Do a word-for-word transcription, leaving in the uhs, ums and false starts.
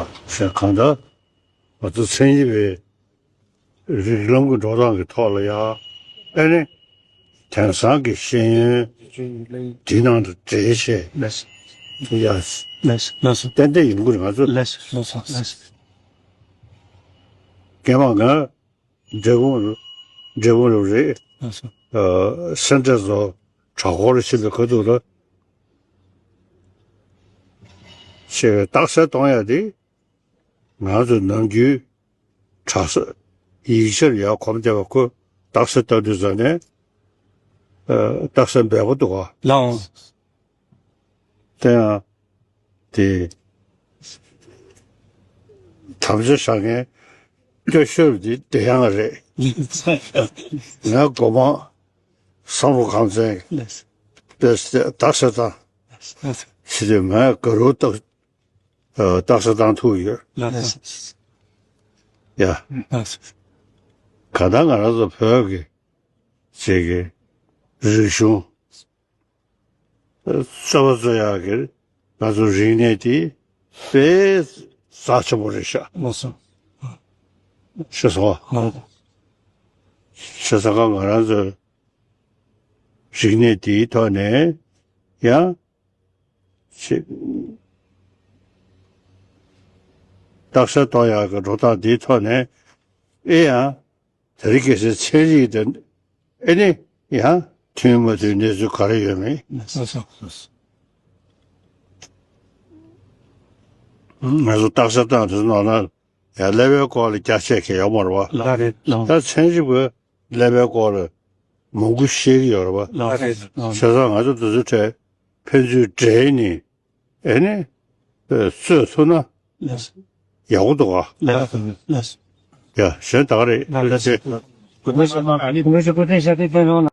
ཞེས་གང་ལྟར་ང་ཚོ་མཚན་ཉིད་པའི་རིགས་ལམ་གྱི་འགྲོ་སྟངས་ཀྱི་ཐོག་ལ་ཡང་ཨེ་ནི་དེང་སང་གི་ཤེས་ཡོན་འདི་ནང་དུ་འདྲེས་བྱས་ལགས་སོ། ཡ། ལགས་སོ། ལགས་སོ། ཏན་ཏན་ཡོང་གི་རེད། ང་ཚོ་ལགས་སོ། ལགས་སོ། ལགས་སོ། རྒན་པ་ང་འབྲས་སྤུངས་རུ་འབྲས་སྤུངས་རུ་རེད། ལགས་སོ། ཨ། སེ་འབྲས་རྫོང་གྲྭ་སྐོར་ལ་ཕྱིན་པའི་ཁ་ཐུག་ལ་ཆེ་བའི་རྟགས་གསལ་གཏོང་ཡ་དེ། ང་ཚོ་ནམ་རྒྱུན་གྲྭ་ས་ཡིག་ཆར་ཡར་གོམ་བསྡད་པ་ཁོ་རྟགས་གསལ་བཏང་དུས་ཙམ་ནས། ཨ། རྟགས་གསལ་འབེལ་པོ་འདུག་ག་ལའང་། དེ་ཡང་དེ་དམ་བཅའ་བཞག་མཁན་སྐྱོ་ཤོས་དེ་བདེ་དབྱངས་རེད། ང་སྒོ་མང་བསམ་བློ་གང་བཙན་པས་རྟགས་གསལ་བཏང་། ཕྱི་དེ་ང་དགའ་རུ་རྟགས་ཨ། རྟགས་གསལ་བཏང་ཐུབ་ཡོད། ལགས་སོ། ཡ། ལགས་སོ། ག་ད་ང་རང་ཚོ་བོད་ཀྱི་ཅིག་གི་རིག་གཞུང་རྩ་བ་རྩོད་ཡག་གི་ང་ཚོ་རིག་གནས་དེ་དཔེ་རྩ་ཆེན་པོ་རེད་ཤག་ལགས་སོ། ཤེས་སོང་ང་། བྱས་ཙང་ང་རང་ཚོ་རིག་གནས་དེའི་ཐོག་ནས་ཡང་། ཅིག་རྟགས་གསལ་གཏོང་ཡག་གི་འགྲོ་སྟངས་འདིའི་ཐོག་ནས་ཨེ་ཡང་དེ་རིང་ཁ་སང་ཚན་རིག་དེ་ཨེ་ནི་ཡང་མཐུན་མ་མཐུན་གནས་ཚུལ་ག་རེ་ཡོད་མེད། ང་ཚོ་རྟགས་གསལ་བཏང་དུས་ནང་ན་ཡང་ཀླད་པའི་སྐོར་ལ་རྒྱ་ཆེ་གི་ཡོད་མ་རེད་བ། ལགས་རེད་ལགས། ད་ཚན་རིག་པས་ཀླད་པའི་སྐོར་ལ་མང་པོ་ཤེས་ཀྱི་ཡོད་རེད་བ། ལགས་རེད་ལགས། བྱས་ཙང་ང་ཚོ་དེ་ཚོའི་གྲས་ཕན་ཚུན་འབྲེལ་ནས་ཨེ་ནི་རྩོད་ཐུབ་ན། ལགས་སོ། ཡག་པོ་འདུག་ག་ལགས་སོ། ལགས་སོ། ཡ། གཞན་ད་ག་རེད། ལགས་སོ། ལགས་སོ།